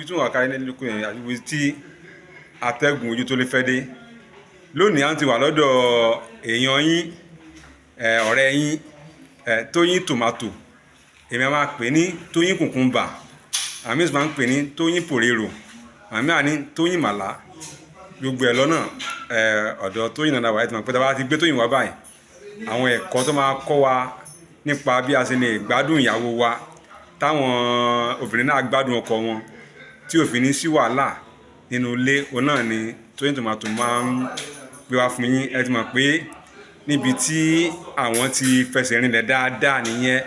tí wọ́n wà kárí nílùú yẹn àti ibi tí atẹ́gùn ojú tó lè fẹ́ dé. Lónìí, à ń ti wà lọ́dọ̀ èèyàn yín, ọ̀rẹ́ yín, Tóyìn Tòmátò. Èmi a máa pè ní Tóyìn Cucumber, àmì sì máa ń pè ní Tóyìn Pòrèrò, àmì àní Tóyìn Màlá, gbogbo ẹ̀ lọ́nà. Ọ̀dọ̀ Tóyìn náà wà. Ẹ̀ tí mo pẹ́ tá a bá ti gbé Tóyìn wá báyìí, àwọn ẹ̀kọ́ tó máa kọ́ wa nípa bí a ṣe lè gbádùn ìyàwó wa, táwọn obìnrin náà gbádùn ọkọ wọn, tí ò fi ní sí wàhálà nínú ilé, òun náà ni Tóyìn Tòmátò máa ń gbé wá fún yín. Ẹ ti mọ̀ pé níbi tí àwọn ti fẹsẹ̀ rinlẹ̀ dáadáa nìyẹn.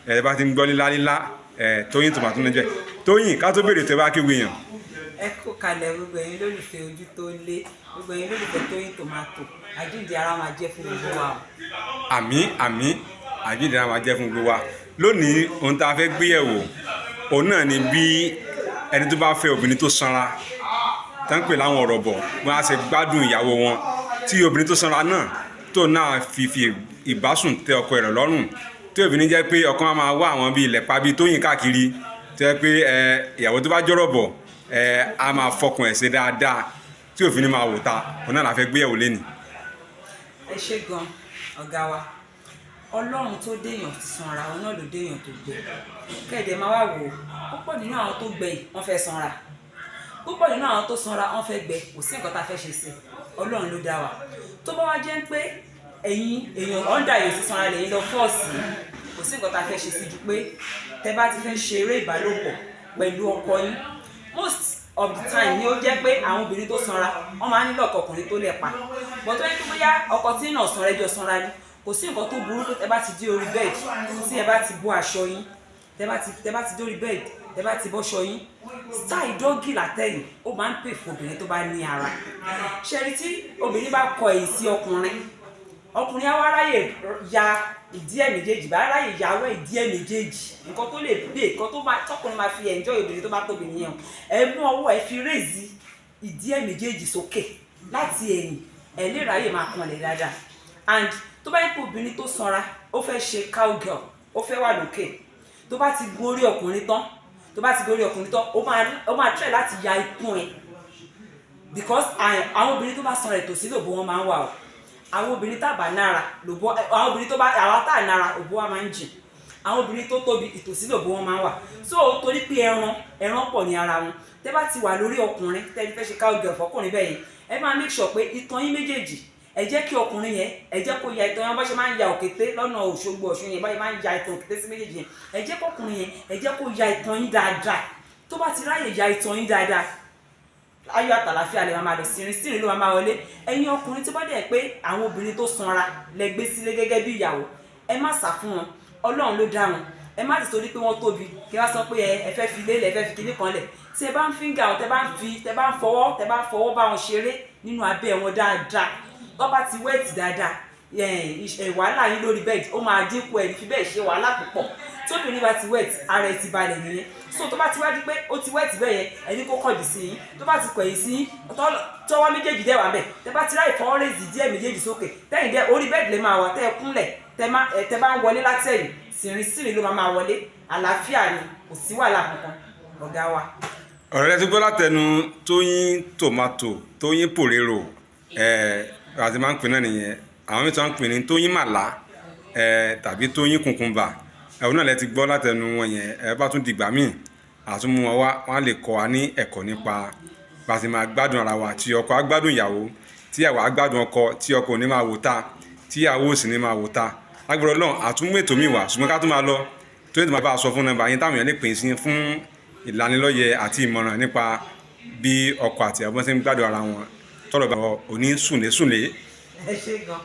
Ẹ bá ti ń gbọ́ lílá lílá, ẹ Tóyìn Tòmátò ní jẹ́ Tóyìn. Ká tó béèrè, tẹ́ bá kéwì èèyàn. Ẹ kó kalẹ̀, gbogbo ẹ̀yin lólùfẹ́ ojú tó lé, gbogbo ẹ̀yin lólùfẹ́ Tóyìn Tòmátò. Àjíǹde ara máa jẹ́ fún gbogbo wa o. Àmín, àmín. Àjíǹde ara máa jẹ́ fún gbogbo wa. Lónìí, ohun tá a fẹ́ gbé yẹ̀wò, òun náà ni bí ẹni tó bá fẹ́ obìnrin tó sanra, tá ń pè láwọn ọ̀rọ̀ bọ̀, wọ́n á ṣe gbádùn ìyàwó wọn, tí obìnrin tó sanra náà tó náà fi ìbásùn tẹ ọkọ rẹ̀ lọ́rùn, tí obìnrin jẹ́ pé ọkọ máa wá àwọn bíi ilẹ̀pa bíi Tóyìn káàkiri, tó jẹ́ pé ẹ ìyàwó tó bá jọ̀rọ̀ bọ̀, ẹ á máa fọkùn ẹ̀ ṣe dáadáa, tí òfin ní máa wò ta. Òun náà la fẹ́ gbé yẹ̀wò lénìí. Ẹ ṣé gan, ọ̀gá wa. Ọlọ́run tó déèyàn ti sanra, òun náà ló déèyàn tó gbẹ. Kẹ́ẹ̀dẹ̀ máa wá wò ó, púpọ̀ nínú àwọn tó gbẹ yìí, wọ́n fẹ́ sanra. Púpọ̀ nínú àwọn tó sanra, wọ́n fẹ́ gbẹ. Kò sí nǹkan tá a fẹ́ ṣe sí, Ọlọ́run ló dá wa. Tó bá wá jẹ́ pé ẹ̀yin èèyàn ọ̀ndà èèyàn sí sanra lẹ́yìn lọ force, kò sí nǹkan tá a fẹ́ ṣe sí ju pé tẹ bá ti fẹ́ ṣe eré ìbálòpọ̀ pẹ̀lú ọkọ yín, most of the time ni ó jẹ́ pé àwọn obìnrin tó sanra, wọ́n máa ń nílò ọkọ ọkùnrin tó lẹ̀ pa bọ̀. Tó yẹ kí bóyá ọkọ tí náà sanra, ẹjọ́ sanra ni, kò sí nǹkan tó burú pé tẹ bá ti dé orí bed, tí ẹ bá ti bọ́ aṣọ yín, tẹ bá ti dé orí bed, tẹ bá ti bọ́ṣọ yín, style doggy látẹ̀yìn, ó máa ń pè fún obìnrin tó bá ní ara. Ṣẹ́rí, tí obìnrin bá kọ ẹ̀yìn sí ọkùnrin, ọkùnrin á wá ráyè ya ìdí ẹ̀ méjèèjì, bá ráyè yàwó ìdí ẹ̀ méjèèjì. Nǹkan tó lè play, nǹkan tó máa tọkùnrin máa fi enjoy obìnrin tó bá tóbi nìyẹn o. Ẹ mú ọwọ́ ẹ fi raise ìdí ẹ̀ méjèèjì sókè láti ẹ̀yìn, ẹ lè ráyè máa kanlẹ̀ dáadáa. And tó bá yẹ pé obìnrin tó sanra, ó fẹ́ ṣe cowgirl, ó fẹ́ wà lókè, tó bá ti gun orí ọkùnrin tán, tó bá ti gun orí ọkùnrin tán, ó máa try láti ya ikùn ẹ̀, because àwọn obìnrin tó bá sanra, ìtòsí lòbó wọn máa ń wà o. Àwọn obìnrin tá bá nára lòbó, àwọn obìnrin tó bá, àwa tá nára, òbó wa máa ń jìn. Àwọn obìnrin tó tóbi, ìtòsí lòbó wọn máa ń wà. So torí pé ẹran pọ̀ ní ara wọn, tẹ́ bá ti wà lórí ọkùnrin, tẹ́ fẹ́ ṣe cowgirl fọkùnrin bẹ́ẹ̀ yẹn, ẹ máa make sure pé itan yín méjèèjì, ẹ jẹ́ kí ọkùnrin yẹn, ẹ jẹ́ kó ya itan yẹn. Bá ṣe máa ń ya òkété lọ́nà Òṣogbo, Ọ̀ṣun yẹn, báyìí máa ń ya itan òkété sí méjèèjì yẹn, ẹ jẹ́ kọkùnrin yẹn, ẹ jẹ́ kó ya itan yín dáadáa. Tó bá ti ráyè ya itan yín dáadáa, ayọ̀ àtàlàfíà lè máa lọ, sírin sírin ló máa wọlé. Ẹ̀yin ọkùnrin tó bá dẹ̀ pé àwọn obìnrin tó sanra lẹ gbé sílé gẹ́gẹ́ bí ìyàwó, ẹ má sá fún wọn. Ọlọ́run ló dá wọn. Ẹ má ti torí pé wọ́n tóbi kí wọ́n sọ pé ẹ fẹ́ fi lélẹ̀, ẹ fẹ́ fi kinní kan lẹ̀. Tí ẹ bá ń finger wọn, tẹ bá ń fọwọ́ bá wọn ṣeré nínú abẹ́ wọn dáadáa, tó bá ti wet dáadáa, wàhálà yín lórí bed, ó máa dínkù. Ẹ̀ fi bẹ́ẹ̀ ṣe wàhálà púpọ̀. Tóbìnrin bá ti wet, ara ẹ ti balẹ̀ nìyẹn. So tó bá ti wá di pé ó ti wet bẹ́ẹ̀ yẹn, ẹni kó kọ̀dì sí yín. Tó bá ti kọ̀yìn sí yín, tọwọ́ méjèèjì dẹ̀ wà bẹ́ẹ̀, tẹ́ bá ti ráyè fọwọ́ raise díẹ̀ méjèèjì sókè, tẹ́yìn dẹ́ orí bed lè máa wà, tẹ́ ẹ kúnlẹ̀, tẹ́ bá ń wọlé látẹ̀yìn, sìnrìn sìnrìn ló máa wọlé. Àlàáfíà ni, kò sí wàhálà kankan, ọ̀gá wa. Ọ̀rọ̀ rẹ ti gbọ́ látẹnu Tóyìn Tòmátò, Tóyìn Pòrèrò, ẹ̀ àti máa ń pè náà nìyẹn. Àwọn mìíràn máa ń pè ní Tóyìn Màlá, ẹ̀ tàbí Tóyìn Cucumber. Ẹ̀hún náà lẹ ti gbọ́ látẹnu wọn yẹn. Ẹ bá tún dìgbà míì, àtúnmú wọn wá, wọn á lè kọ́ wa ní ẹ̀kọ́ nípa bá a ti máa gbádùn ara wa, tí ọkọ á gbádùn ìyàwó, tí ìyàwó á gbádùn ọkọ, tí ọkọ ò ní máa wò ta, tí ìyàwó ò sì ní máa wò ta. Lágbára Ọlọ́run, àtúnmú ètò mi wá. Ṣùgbọ́n ká tún máa lọ, Tóyìn tó máa bá a sọ fún nọ́mbà yín táwọn èèyàn lè pè sí fún ìlanilọ́yẹ̀ àti ìmọ̀ràn nípa bí ọkọ àti ìyàwó ṣe ń gbádùn ara wọn, tọrọ bá òní sùnlé sùnlé. Ẹ ṣé gan.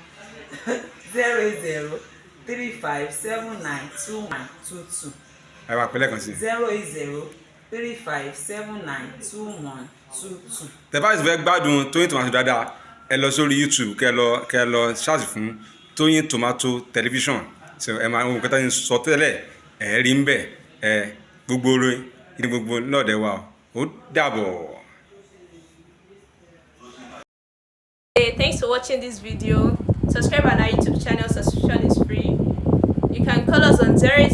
08035792122. Ẹ bá pẹ́lẹ́ kan sí. 08035792122. Tẹ́ bá sì fẹ́ gbádùn Tóyìn Tòmátò dáadáa, ẹ lọ sórí YouTube, kẹ́ lọ search fún Tóyìn Tòmátò Television. So ẹ máa ohun kẹta sọ tẹ́lẹ̀, ẹ rí ń bẹ̀. Ẹ gbogbo rẹ ní gbogbo lọ́ọ̀dẹ̀ wa. Ó dàbọ̀. Hey, thanks for watching this video. Subscribe on our YouTube channel, subscription is free. You can call us on 00